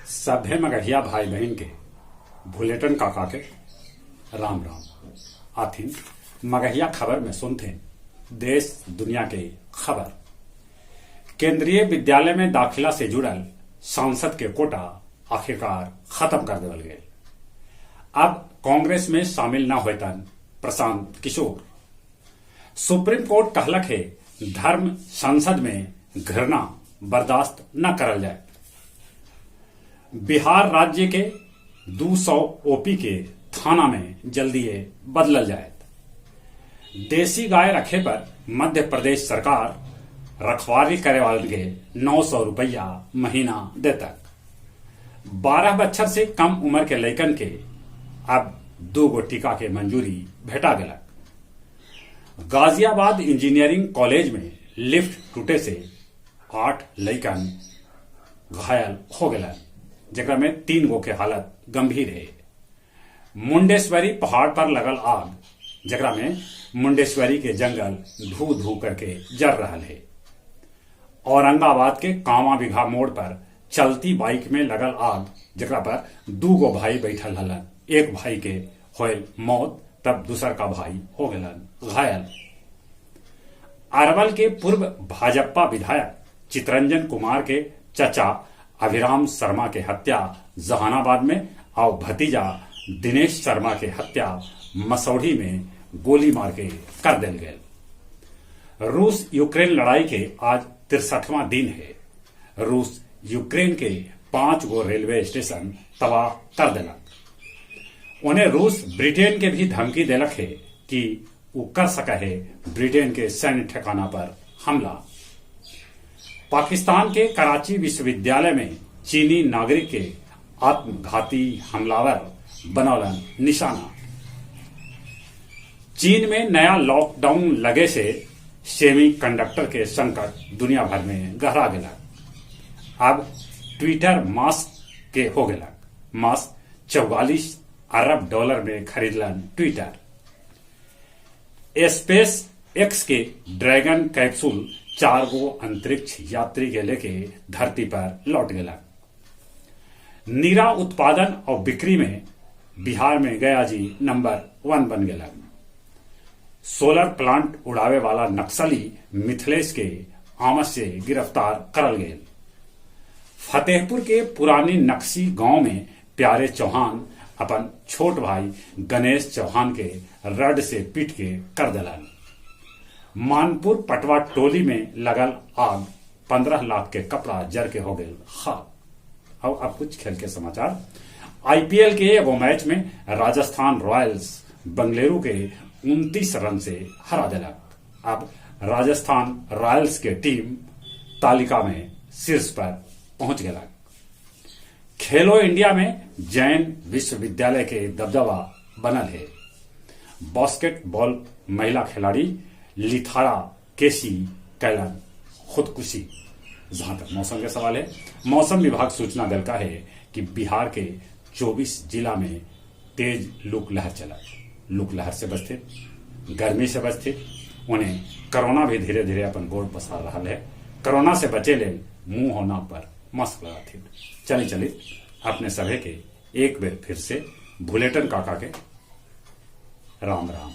सभे मगहिया भाई बहिन के भुलेटन काका के राम राम। आथिन मगहिया खबर में सुनथे देश दुनिया के खबर। केंद्रीय विद्यालय में दाखिला से जुड़ल सांसद के कोटा आखिरकार खत्म कर देवल गेल। अब कांग्रेस में शामिल न होयतन प्रशांत किशोर। सुप्रीम कोर्ट कहलक हे धर्म संसद में घृणा बर्दाश्त न करल जाए। बिहार राज्य के 200 ओपी के थाना में जल्दीए बदलल जायत। देसी गाय रखे पर मध्य प्रदेश सरकार रखवाली करे वालन के 900 रुपया महीना देतक। 12 बच्छर से कम उम्र के लइकन के अब 2 गो टीका के मंजूरी भेटा गेलक। गाजियाबाद इंजीनियरिंग कॉलेज में लिफ्ट टूटे से 8 लइकन घायल हो गेलन, जेकरा में 3 गो के हालत गंभीर है। मुंडेश्वरी पहाड़ पर लगल आग, जेकरा में मुंडेश्वरी के जंगल धू धू करके जर रहा है। औरंगाबाद के कामा बिघा मोड़ पर चलती बाइक में लगल आग, जेकरा पर 2 गो भाई बैठल हलन। एक भाई के होयल मौत, तब दूसर का भाई हो गेलन घायल। अरवल के पूर्व भाजपा विधायक चितरंजन कुमार के चचा अभिराम शर्मा के हत्या जहानाबाद में और भतीजा दिनेश शर्मा के हत्या मसौढ़ी में गोली मार के कर दिल गए। रूस यूक्रेन लड़ाई के आज 63वां दिन है। रूस यूक्रेन के 5 गो रेलवे स्टेशन तबाह कर दिलक। उन्हें रूस ब्रिटेन के भी धमकी दिलक है कि वो कर सका है ब्रिटेन के सैन्य ठिकाना पर हमला। पाकिस्तान के कराची विश्वविद्यालय में चीनी नागरिक के आत्मघाती हमलावर बनौलन निशाना। चीन में नया लॉकडाउन लगे से सेमीकंडक्टर के संकट दुनिया भर में गहरा गया। अब ट्विटर मास्क के हो गया। मास्क 44 अरब डॉलर में खरीदलन ट्विटर। स्पेस एक्स के ड्रैगन कैप्सूल 4 गो अंतरिक्ष यात्री के लेके धरती पर लौट गया। नीरा उत्पादन और बिक्री में बिहार में गया जी नंबर 1 बन गया। सोलर प्लांट उड़ावे वाला नक्सली मिथिलेश के आमस से गिरफ्तार करल गए। फतेहपुर के पुरानी नक्सी गांव में प्यारे चौहान अपन छोट भाई गणेश चौहान के रड से पीट के कर दिलन। मानपुर पटवा टोली में लगल आग, 15 लाख के कपड़ा जर के हो गए खाक। और अब कुछ खेल के समाचार। आईपीएल के एगो मैच में राजस्थान रॉयल्स बंगलुरु के 29 रन से हरा दिलक। अब राजस्थान रॉयल्स के टीम तालिका में शीर्ष पर पहुंच गया। खेलो इंडिया में जैन विश्वविद्यालय के दबदबा बनल है। बास्केटबॉल महिला खिलाड़ी लिथारा केसी कैलन खुदकुशी। जहां तक मौसम के सवाल है, मौसम विभाग सूचना दिलका है कि बिहार के 24 जिला में तेज लू लहर चला। लू लहर से बचते, गर्मी से बचते, उन्हें कोरोना भी धीरे धीरे अपन गोड़ पसार रहा है। कोरोना से बचे ले मुंह और नाक पर मास्क लगाते। चली चली अपने सभे के एक बेर फिर से भुलेटन काका के राम राम।